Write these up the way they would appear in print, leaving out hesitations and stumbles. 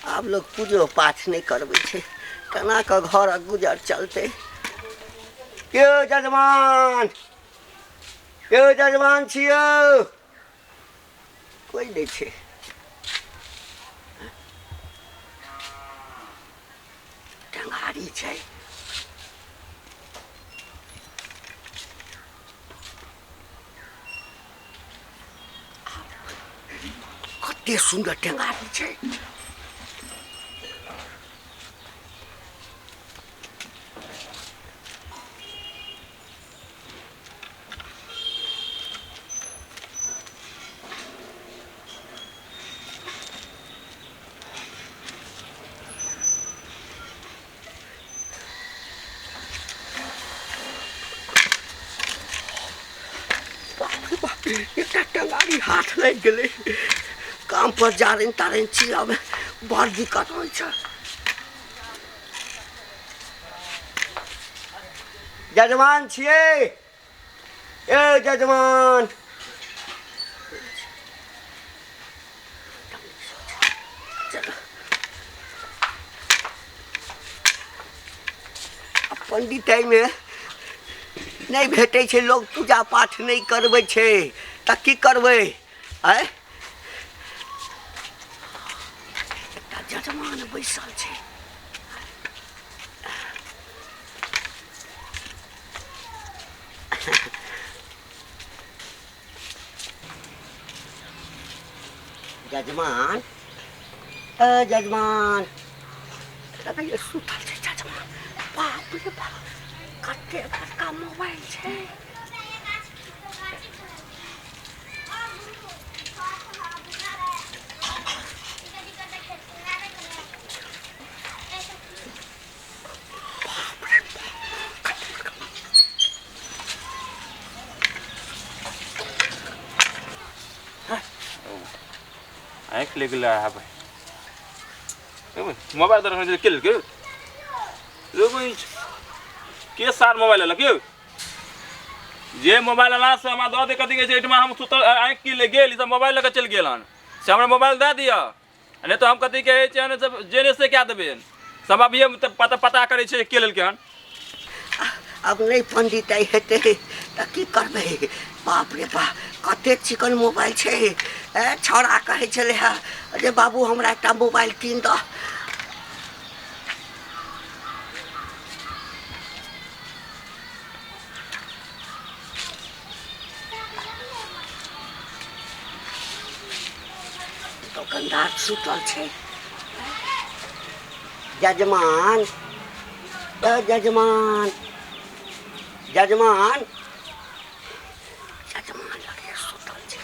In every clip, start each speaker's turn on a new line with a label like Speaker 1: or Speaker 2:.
Speaker 1: आब लोक पूजो पाठ नहि करबै छै, केना कऽ घरक गुजर चलतै? यौ जजमान, यौ जजमान छियौ? कोइ नहि छै। टेंगारी छै। कते सुन्दर टेंगारी छै। बाप रे बाप, एकटा टेंगारी हाथ लागि गेलै। काम पर जारनि तारनि चिलमे बड़ दिक्कत होइ छै। जजमान छियै? ए जजमान, पंडिताइमे नहि भेटै छै, लोक पूजा पाठ नहि करबै छै तऽ की करबै? आँय, एकटा जजमान बैसल छै। जजमान, ए जजमान, लगैए सुतल छै जजमान। बाप रे बाप, कते बड़का मोबाइल छै।
Speaker 2: आँखि लागि गेलै। आब मोबाइल दर के लेलकै? के सार मोबाइल लेलक यौ? जे मोबाइल अला से हमरा दऽ दे। कथी कहै छै, एहिठमा हम सुतल, आँखि की ले गेल, ई सब मोबाइल लऽ कऽ चलि गेल हन, से हमरा मोबाइल दए दिअ, नहि तऽ हम कथी कहै छै सब जे नहि से कए देबै सब। अभिये पता पता करै छै के लेलकै हन।
Speaker 1: आब नहि पंडिताइ हेतै तऽ की करबै? बाप रे बाप, कतेक चिकन मोबाइल छै। ए छौड़ा कहै छलै हँ जे बाबू हमरा एकटा मोबाइल कीन दऽ। दोकानदार सुतल छै। जजमान, ए जजमान, जजमान, जजमान लगैए सुतल छै।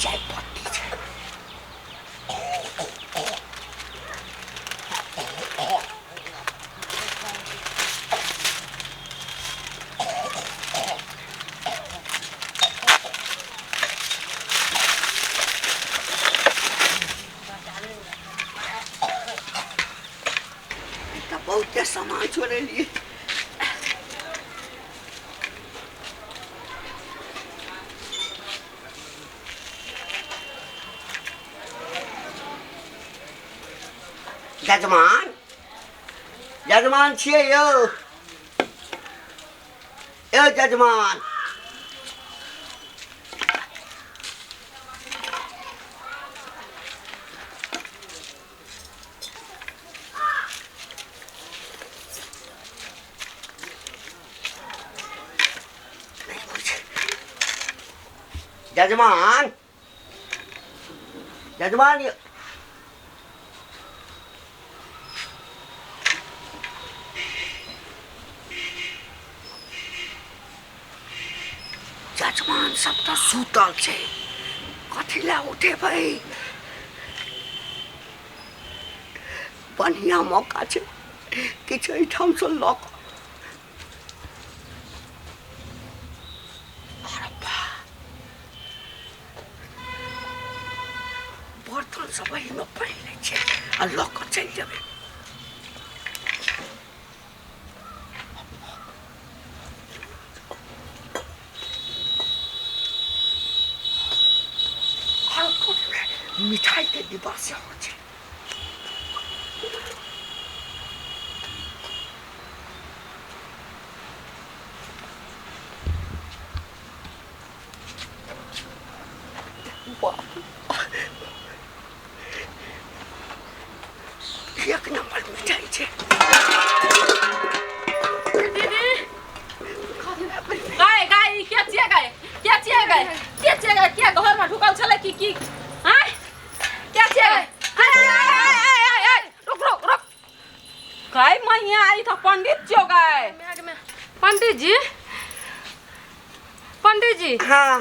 Speaker 1: चाय पत्ती छै। एकटा बहुते सामान छोड़ेलियै। जजमान, जजमान छियै यौ? यौ जजमान, जजमान, जजमान, जजमान सब तऽ सुतल छै, कथी लए उठेबै? बढ़िआँ मौका छै, किछु एहिठामसँ लऽ कऽ। अरे बा, बर्तन सब एहिमे पढ़ि लै छियै आ लऽ कऽ चलि जेबै। आरो मिठाइके डिब्बा सेहो छै। एक नंबर मिठाई छै।
Speaker 3: दीदी गाय गाय, ई के छियै गाय? के छियै गाय? के छियै गाय? के घर में ढुकल छलै? की की आँय, के छियै गाय? आय आय आय आय आय आय, रुक रुक रुक गाय मैया, ई तऽ पंडित छियौ गाय।
Speaker 4: पंडित जी, पंडित जी।
Speaker 1: हाँ।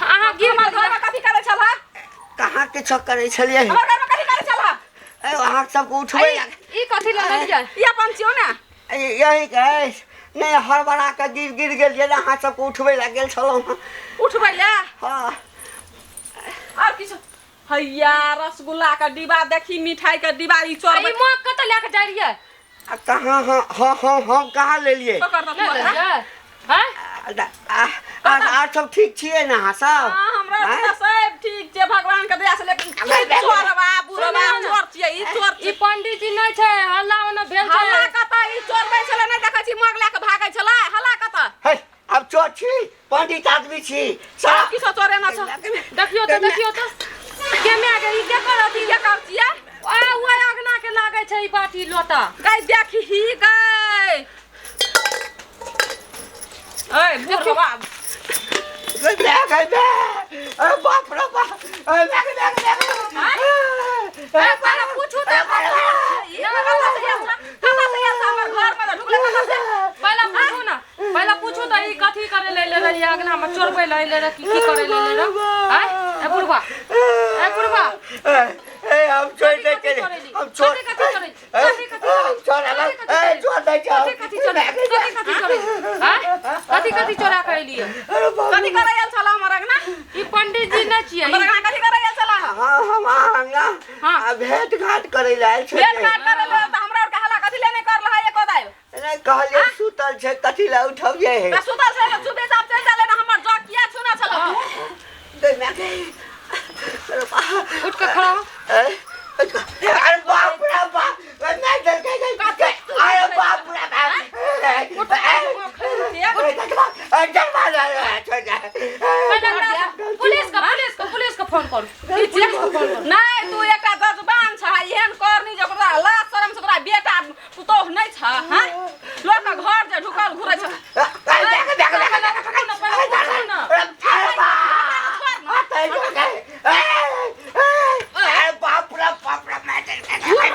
Speaker 4: अहाँ गिर
Speaker 3: हमर घर में कथी करै छलह?
Speaker 1: कहाँ किछो करै छलियै।
Speaker 3: हमर घर में कथी करै छलह?
Speaker 1: ए, अहाँ सबके उठबै
Speaker 4: ई कथी लगलियै?
Speaker 3: ई अपन छियौ ने।
Speaker 1: यही के नहि, हड़बड़ा कऽ गिर गिर गेलियै ने, अहाँ सबके उठबै लए गेल छलहुँ हँ।
Speaker 3: उठबै लए?
Speaker 1: हाँ।
Speaker 3: और किछु? हैया, रसगुल्ला के डिब्बा देखी, मिठाई के डिब्बा, ई चोर।
Speaker 4: ई मग कतऽ लए कऽ जाइ रहियै?
Speaker 1: आ कहाँ? हाँ हाँ हाँ, हम कहाँ लेलियै?
Speaker 3: पकड़ दऽ
Speaker 4: नहि
Speaker 3: तू ओकरा।
Speaker 4: लेलियै आँय?
Speaker 1: आर सब ठीक छियै ने अहाँ सब?
Speaker 3: हाँ, हमरा
Speaker 1: आँय?
Speaker 3: तऽ सब ठीक छै भगवान के दया से, लेकिन चोरवा बुढ़वा चोर छियै, ई चोर
Speaker 4: ई
Speaker 3: छियै।
Speaker 4: पंडित जी नहि छै, हल्ला ओना भेल छै।
Speaker 3: हल्ला कतऽ? ई चोरबै छलै, नहि देखै छी मग लए कऽ भागै छलै? हल्ला कतऽ?
Speaker 1: हे, आब चोर छी, पंडित आदमी छी
Speaker 3: सब
Speaker 1: सब
Speaker 3: किछो चोरेना छ।
Speaker 4: देखियौ तऽ, देखियौ तऽ, के माय गे, ई केकर अथी?
Speaker 3: के कर छियै?
Speaker 4: आ ओहि अगना के लागै छै ई बाटी लोटा।
Speaker 3: गै देखही गै, ऐ बुढ़वा।
Speaker 1: गै माय, गै माय, अरे बाप रे बाप, अरे माय गे, माय गे, माय गे।
Speaker 4: ए, पहिले पूछू तऽ।
Speaker 3: ई कतऽ से आयल छ? कतऽ से आयल छ? हमर घर में तऽ ढुकलै, कतऽ से?
Speaker 4: पहिले पूछू ने, पहिले पूछू तऽ ई कथी करे ले ले रहियै अगना में? चोरबै ले ले रह की की करे ले ले रह? आँय, ए बुढ़वा, ए बुढ़वा।
Speaker 1: ए, ए, हम चोर नहीं
Speaker 4: कथी
Speaker 1: केली।
Speaker 4: चोरेली?
Speaker 1: हम चोर
Speaker 4: कथी कथी चोरेली?
Speaker 1: ए,
Speaker 4: कथी कथी
Speaker 1: हम चोर
Speaker 4: चोरेली?
Speaker 1: ए, चोर नहीं छौ।
Speaker 4: कथी कथी चोरेली? कथी कथी चोरेली? आँय, कथी कथी चोरा के अयलियै?
Speaker 1: अरे बाप
Speaker 3: कथी करे आयल छल हमर अंगना?
Speaker 4: ई पंडित जी नहि छियै।
Speaker 3: हमर अंगना कथी करे आयल छल?
Speaker 1: हाँ, हम अहाँ ना
Speaker 4: हाँ।
Speaker 1: आ भेंट घाट करै लए आयल
Speaker 3: भेट
Speaker 1: छलियै।
Speaker 3: घाट करे ले तऽ हमरा आरके हल्ला कथी ले नहि करल है एको दाय?
Speaker 1: नहि कहलियै, सुतल छै, कथी लए उठबियै?
Speaker 3: तऽ सुतल छै तऽ चुपे चाप चलि जाले ने, हमर जग किया छूना छल तू?
Speaker 1: गै माय गै, अरे बाप।
Speaker 4: उठ के खड़ा हो।
Speaker 1: ए, अरे बाप रे बाप, ए, माय गै, गै, गै, गै, अरे बाप रे बाप। ए, ए,
Speaker 4: पुलिस के, पुलिस के, पुलिस के फोन करू, पुलिस के फोन करू।
Speaker 3: नहि, तू एकटा गजबान छ, एहन करनी जे ओकरा लाज शरम से ओकरा बेटा पुतोह नहि छ? हैं, लोक घर जे ढुकल घुरै छ।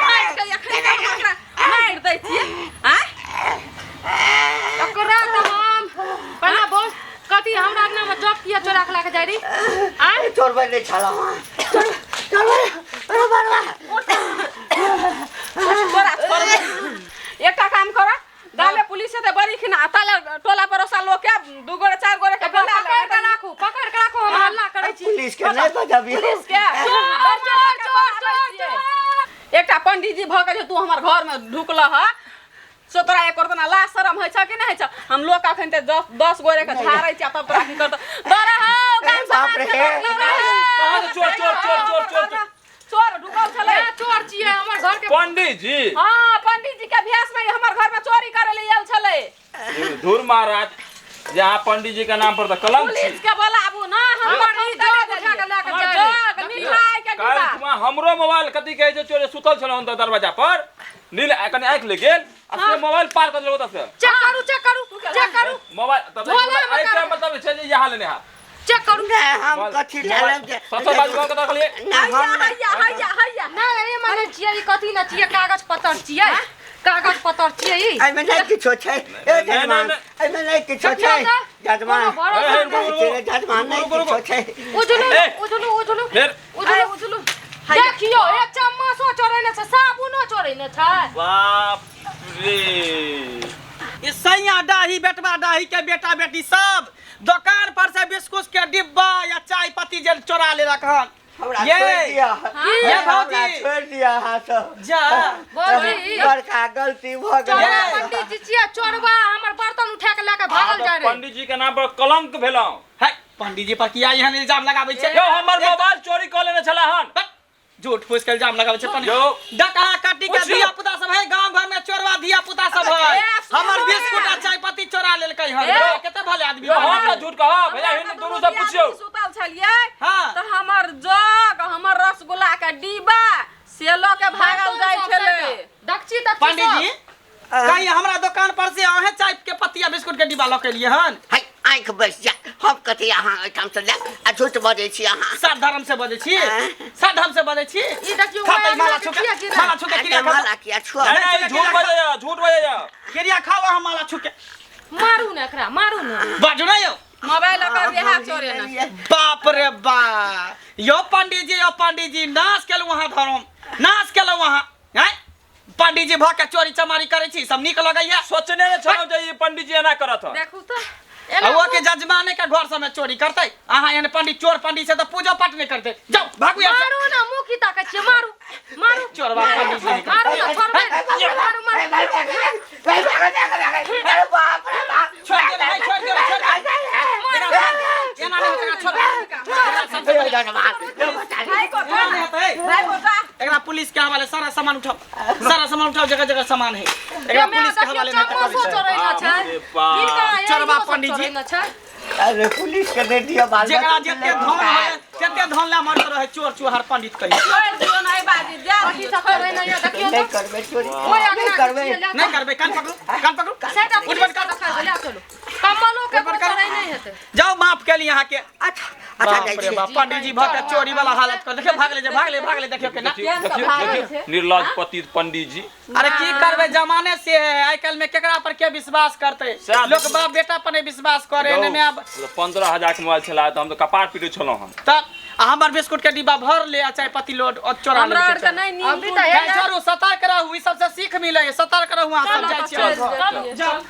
Speaker 3: मारि के एखन ओकरा मारि दै छियै। आँय,
Speaker 4: ओकरा तऽ हम पहला बोल, कथी हमरा अंगना में जग किया चोरा के लाके जाय रही? आँय?
Speaker 1: चोरबै नहि छलहुँ।
Speaker 3: तोरा छोड़, एकटा काम कर, गामे पुलिस हेतै बड़ी खिना, ताले टोला पड़ोसा लोक के दू गोरे चारि गोरे के
Speaker 4: एकरा
Speaker 3: बोला
Speaker 4: पकड़ के राखू, पकड़ के राखू, हम हल्ला करै छी।
Speaker 1: पुलिस के नहि बजबियौ।
Speaker 3: पुलिस के।
Speaker 4: चोर चोर चोर चोर चोर।
Speaker 3: एकटा पंडीजी भऽ के जे तू हमर घर में ढुकल ह, से तोरा एक तना लाज शरम होइ छ कि नहि होइ छ? हम लोक अखन ते 10 10 गोरे के झाड़ै छियै, तब तोरा की करतौ? डरे हौ गाम
Speaker 1: बाप रे।
Speaker 3: समाज के लोक, डरे हौ।
Speaker 2: कहाँ से चोर चोर चोर चोर चोर चोर?
Speaker 3: चोर ढुकल छलै।
Speaker 4: ए, चोर छियै हमर घर के।
Speaker 2: पंडित जी?
Speaker 3: हाँ, पंडीजी के भेष में हमर घर में चोरी करे ले आयल छलै।
Speaker 2: धुर महाराज, जे अहाँ पंडित जी के नाम पर तऽ कलंक छी।
Speaker 3: पुलिस के बोलाबू ना, हमर
Speaker 4: ई जग उठा के लए के
Speaker 3: हमर
Speaker 4: जाइ रहै।
Speaker 3: जग, मिठाई के
Speaker 2: काल्हि
Speaker 3: डिब्बा।
Speaker 2: खुमा हमरो मोबाइल कथी कहै छै चोरे, सुतल छलहुँ हम तऽ दरवाजा पर नील आ कनि आँखि ले गेल आ से मोबाइल पार कऽ देलक ओतऽ से।
Speaker 4: चेक करू, चेक करू, चेक करू।
Speaker 2: मोबाइल तब
Speaker 4: झोला में
Speaker 2: एहि के मतलब छै जे यहाँ लेने हाथ।
Speaker 4: चेक करू।
Speaker 1: नहि, हम कथी लेब जे
Speaker 2: सबसँ बाजू कऽ देखलियै।
Speaker 1: नहि, हम
Speaker 3: हैया हैया हैया हैया।
Speaker 4: नहि, ई माने छियै, ई कथी न छियै? कागज पत्तर छियै, कागज पत्तर छियै ई।
Speaker 1: एहिमे नहि किछो छै, ए जजमान।
Speaker 2: नहि।
Speaker 1: एहिमे नहि किछो
Speaker 4: देखियौ
Speaker 1: छै
Speaker 4: तऽ,
Speaker 1: जजमान।
Speaker 4: कोनो भरोसा
Speaker 2: ए,
Speaker 4: नहि।
Speaker 2: रुकू, रुकू।
Speaker 1: जजमान, नहि
Speaker 2: रुकू, रुकू।
Speaker 1: किछो छै।
Speaker 4: उजलू।
Speaker 2: ए।
Speaker 4: उजलू, उजलू।
Speaker 2: फेर।
Speaker 4: उजलू,
Speaker 3: उजलू।
Speaker 4: देखियौ, एक चम्मचो चोरेने छै, साबुनो चोरेने छै।
Speaker 2: बाप रे।
Speaker 5: ई सैया डाही, बेटवा डाही के बेटा बेटी सब दोकान पर से बिस्कुट के डिब्बा या चाय पत्ती जे चोरा लेलक हन।
Speaker 1: हमरा
Speaker 5: ये।
Speaker 1: छोड़ि दिअ।
Speaker 5: ये
Speaker 1: हमरा
Speaker 5: भौजी।
Speaker 1: छोड़ि दिअ अहाँ सब।
Speaker 5: जा।
Speaker 4: भौजी।
Speaker 1: बड़का गलती भऽ गेल।
Speaker 4: चोरबा पंडित जी छियै चोरबा हमर बर्तन उठा के लए के भागल जा रहे।
Speaker 2: पंडित जी के नाम पर कलंक भेलहुँ।
Speaker 5: है पंडित जी पर किया एहन इल्जाम लगाबै छै?
Speaker 2: यौ हमर मोबाइल चोरी कऽ लेने छला हन।
Speaker 5: झूठ फूस के इल्जाम लगाबै छै पंडित।
Speaker 2: यौ।
Speaker 5: डकहा कट्टी के
Speaker 2: पुछियौ।
Speaker 5: धिया पुता सब है गांव घर में चोरवा धिया पुता सब है।
Speaker 3: ए, सुनू
Speaker 5: हमर
Speaker 3: ने।
Speaker 5: बिस्कुट आ चाय पत्ती चोरा लेलकै हन।
Speaker 3: ए।
Speaker 5: कते भले आदमी
Speaker 2: यौ हम तऽ झूठ कहब भैया हिन दुनू से पुछियौ।
Speaker 3: सुतल छलियै
Speaker 5: हाँ।
Speaker 3: तऽ हमर जग हमर रसगुल्ला के डिब्बा से लऽ के भागल जाइ छलै।
Speaker 4: डकची तकची
Speaker 5: पंडित
Speaker 4: सब।
Speaker 5: जी कहीं हमरा दुकान पर से अहें चाय के पत्ती आ बिस्कुट के डिब्बा लऽ के एलियै हन?
Speaker 1: है आँखि बसि जा हम कथी अहाँ एहिठाम से लए आ झूठ बजै छी अहाँ।
Speaker 5: सात धर्म से बजै छी?
Speaker 1: आँय?
Speaker 5: सात धर्म से बजै छी?
Speaker 4: ई देखियौ,
Speaker 5: खातै
Speaker 4: ओहि
Speaker 5: माला
Speaker 4: अंगना के
Speaker 5: छुके
Speaker 4: किया गिरल?
Speaker 5: माला छुके क्रिया खाओ।
Speaker 1: माला किया छुआ?
Speaker 2: नहीं नहीं झूठ बजैया झूठ बजैया।
Speaker 5: क्रिया खाओ अहाँ माला छुके।
Speaker 4: मारू ने एकरा मारू ने।
Speaker 5: बाजू ना यौ।
Speaker 3: मोबाइल ओकर बियाह चोरेने।
Speaker 5: बाप रे बाप यौ पंडित जी यौ पंडित जी नाश केलहुँ अहाँ धर्म नाश केलहुँ अहाँ। आँय पंडित जी भऽ के चोरी चमारी करै छी सब नीक लगैया?
Speaker 2: सोचने ने छलहुँ जे ई पंडित जी एना करत हन।
Speaker 3: देखू तऽ
Speaker 5: आ ओ के जजमाने के घर सब में चोरी करतै। अहाँ एहन पंडित चोर पंडित से तऽ पूजो पाठ नहि करतै। जाउ भागू यहाँ से।
Speaker 4: मारू ना मुँह की ताकै छियै मारू मारू
Speaker 5: चोरबा पंडित जी निकल।
Speaker 4: मारू ना छोड़बै मारू मारू।
Speaker 1: अरे बाप रे बाप।
Speaker 5: छोड़ दे भाई छोड़ दे छोड़ दे। एना नहि होतै छोड़।
Speaker 3: भाई को
Speaker 5: एना नहि होतै।
Speaker 3: भाई को जा।
Speaker 5: एकरा पुलिस के हवाले सारा सामान उठाओ सारा सामान उठाओ जगह जगह सामान है। एकरा पुलिस के हवाले नहीं
Speaker 4: चम्मचो
Speaker 5: तऽ
Speaker 4: चोरैना छै।
Speaker 2: बाप रे बाप।
Speaker 4: किनका
Speaker 5: चोरबा
Speaker 4: एहियो सब
Speaker 5: पंडित जी।
Speaker 4: चोरैना छै।
Speaker 1: अरे पुलिस के दे दिअ बाल
Speaker 5: जेकरा जते धन है तते धन ला मरत रहे चोर चुहार पंडित कही।
Speaker 3: छोड़ि दियौ नहि बाजी जा
Speaker 4: कथी
Speaker 3: दियौ
Speaker 4: सब चोरैना यऽ देखियौ
Speaker 1: नहि
Speaker 4: तऽ।
Speaker 1: करबै चोरी।
Speaker 4: ओहि
Speaker 1: नहि
Speaker 4: अंगना के
Speaker 1: करबै।
Speaker 4: छियै, लए
Speaker 5: नहीं
Speaker 4: चलू।
Speaker 5: करबै कान पकड़ू कान पकड़ू।
Speaker 4: सेटा
Speaker 5: उठ
Speaker 4: पुलिस
Speaker 5: बंद
Speaker 4: के
Speaker 5: कर।
Speaker 4: देखा दे, लए चलू। कम्बलो के
Speaker 5: उठ बंद
Speaker 4: कोनो
Speaker 5: कर।
Speaker 4: चोराइ नहि हेतै।
Speaker 5: जाओ माफ के लिए यहाँ के।
Speaker 1: अच्छा अच्छा
Speaker 5: बाप
Speaker 1: जाइ
Speaker 5: रे
Speaker 1: छी।
Speaker 5: बाप पंडित जी भऽ के चोरी वाला हालत कर देखियौ भागले जे भागले भागले देखियौ केना।
Speaker 2: देखियौ देखियौ देखियौ निर्लज पतित पंडित जी।
Speaker 5: अरे की करबै जमाने से है आइ काल्हि में केकरा पर के विश्वास करतै?
Speaker 2: सएह
Speaker 5: लोक बाप बेटा पर नहीं विश्वास करे एने में आब।
Speaker 2: 15,000 के मोबाइल छला तऽ हम तऽ कपार पीटै छलहुँ हन।
Speaker 5: तब आ हमर बिस्कुट के डिब्बा भर ले आ चाय पत्ती लोड और चोरा
Speaker 3: हमरा
Speaker 5: ले।
Speaker 3: आर के नहि नींद
Speaker 4: अभी तऽ
Speaker 5: छोड़ू सतर्क रहू ई सबसे सीख मिले सतर्क रहू अहाँ सब
Speaker 4: चलू
Speaker 5: जाइ
Speaker 4: तऽ
Speaker 5: छी
Speaker 4: चलू,
Speaker 5: जाउ।